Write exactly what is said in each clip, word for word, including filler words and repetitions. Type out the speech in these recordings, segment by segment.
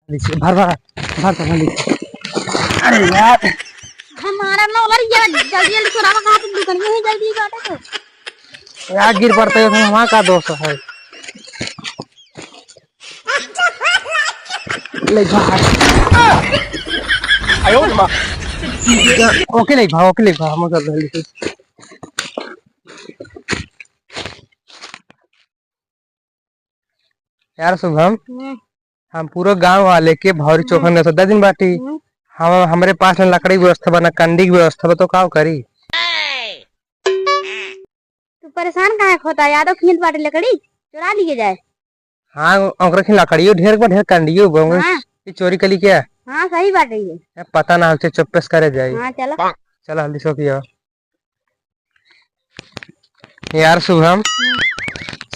भर, भर, भर, भर, भर। अरे यार। हमारा ना वाला, ये जल्दी, जल्दी चुरावा, कहाँ पे दुकान में है, जल्दी बाटे तो। यार, गिर पड़ते हो, हमारा का दोष है? ले भाग। आयो रे माँ। ओके, ले भाग, ओके, ले भाग, हम कर ले। यार शुभम, हम्म। हम पूरा गांव वाले के भौरी चोखा हम्म। नेवता दे दिन बाटी। हम्म। हम, हमरे पास ना लकड़ी की व्यवस्था बा, ना कंडी की व्यवस्था बा, तो का करी? तू परेशान काहे होता? यादव खींच बाटे लकड़ी, चुरा लिए जाए। हाँ, ओकरे खींच लकड़ियो ढेर बा, ढेर कंडियो बा। हाँ। ये चोरी कली क्या? हाँ, सही बाटे ये। ए, पता ना, उसे चुप्पे से करे जाई। हाँ, चला। चला, हल्दी सो किया। यार शुभम, हम्म।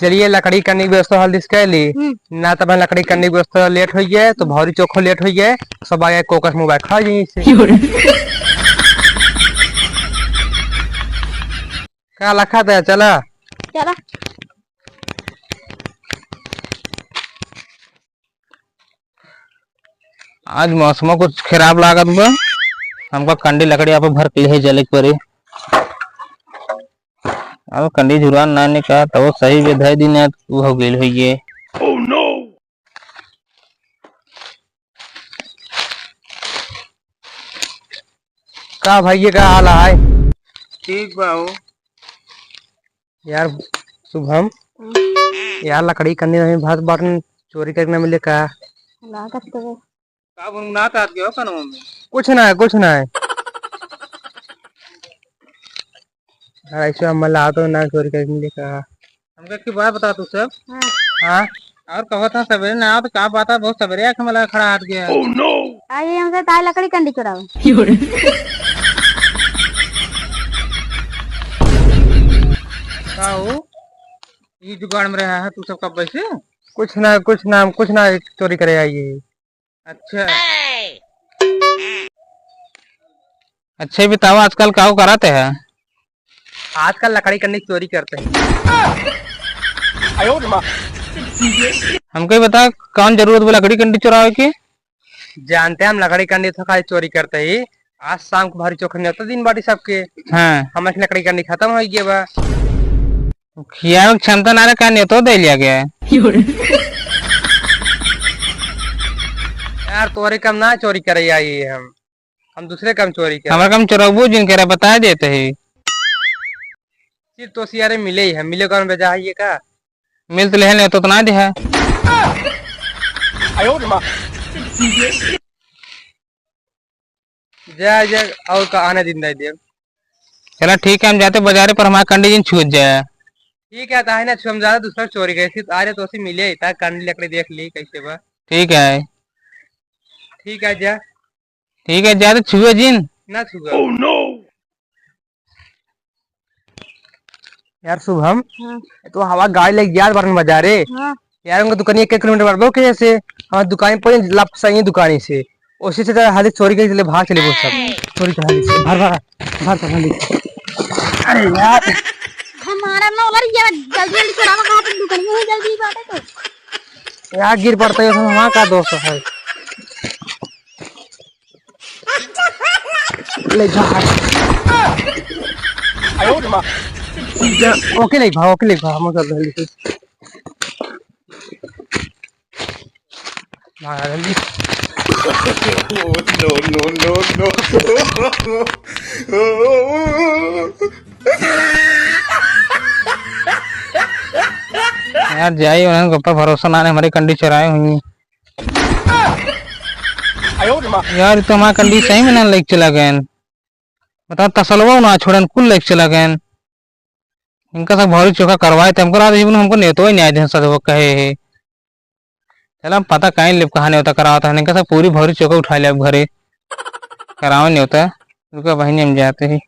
चलिए, लकड़ी कंडी की व्यवस्था हल्दी से कर ली। हम्म। ना तो मैं लकड़ी कंडी की व्यवस्था लेट हो गया, तो भौरी चोखो लेट हो गया, सब आगे कोकस मोबाइल खा जाइए इससे। का लखा था, चला। चला। आज मौसमो कुछ खराब लागत बा, हमका कंडी लकड़ी आप भर के ले चले के पड़ी। अब कंडी जुरान ना निका, तब सही बेधाई दिन याद हो गइल होइए। का भाई, ये का हाल है? ठीक बा हो। यार शुभम, हम्म। यार लकड़ी कंडी नहीं भात बाटन, चोरी करके ना मिले का? लागत तो है। का गुनगुनात आत गयो कनवा में? कुछ ना है, कुछ ना है। हाँ, ऐसे हम मला तो ना चोरी करके मिले का? हमके एक बात बता तू सब। हाँ। हाँ? और कहो था सवेरे ना आओ तो का बात है, बहुत सवेरे आके मला खड़ा हाथ गया। आइए हमसे ताई लकड़ी कंडी चुराओ। का हो? ये जुगाड़ में रहा है तू सब कब से? कुछ ना, कुछ ना, हम कुछ ना चोरी करे आइए। अच्छा। अच्छा, ये बताओ, आजकल काऊ कराते हैं? आजकल लकड़ी कंडी चोरी करते हैं। हमको ये बता, कौन जरूरत बा लकड़ी कंडी चुरावे के? जानते हैं हम लकड़ी कंडी तो खाली चोरी करते ही। आज शाम को भौरी चोखा नेवता दिन बाटी सबके। हाँ। हमारे लकड़ी कंडी खत्म हो गया बा। खियावे के क्षमता ना रहे, का नेवतो दे लिया गया है। यार, तोरे काम ना चोरी करे आई हम, हम दूसरे काम चोरी करे। हमारे काम चोरबू जिन करे, बता देते ही। सिर्फ तो सियारे मिले ही है, मिले कौन बेजा है ये का? मिल तो लेहे, नेवतो तो ना दे है। जा, जा, और का आने दिन दे दे। चला ठीक है, हम जाते बाजारे पर हमारा कंडी जिन छूट जाए। ठीक है, ताहे ना छुअम, ज्यादा दूसरा चोरी करे, सिर्फ आ रहे तो उसी मिले, ता कंडी लकड़ी देख ली कैसे बा। ठीक है। ठीक है, जा। ठीक है, जाते छुए जिन। ना छुआ। यार शुभम, हाँ। तो हवा गाड़ी लेके जात बारन बाजारे। हाँ। यार, उनका दुकान एक, एक किलोमीटर बार बा, कैसे? हाँ, दुकान पर लप सही दुकान से। उसी से तो हाली चोरी के लिए भाग चले वो सब। चोरी के हाली से। भर, भर, भर, भर, भर। अरे यार। हमारा ना वाला, ये जल्दी, जल्दी चुरावा, कहाँ पे दुकान में है, जल्दी बाटे तो। यार, गिर पड़ता है, वहाँ का दोस्त है। ले जा। आयो रे माँ। जा, ओके ले भाग, ओके ले भाग, हम कर ले। भाग जल्दी। No, no, no, no। यार, जाई उन्हें गप्पा भरोसा ना, हमारी कंडी चुराए हुई। यार, ई तो हमार कंडी सही में ना लेके चला गए। बताओ, तसलवा ना छोड़न, कुल लेके चला गए। इनका सब भौरी चोखा करवाए थे, हमको रात जीवन हमको नेवतो ही नहीं आए थे, सच वो कहे है। चला, हम पता कहीं लेब, कहाँ नेवता करावत है, इनका सब पूरी भौरी चोखा उठा ले अब घरे। करावे नेवता, रुका बहिनी, हम जाते ही।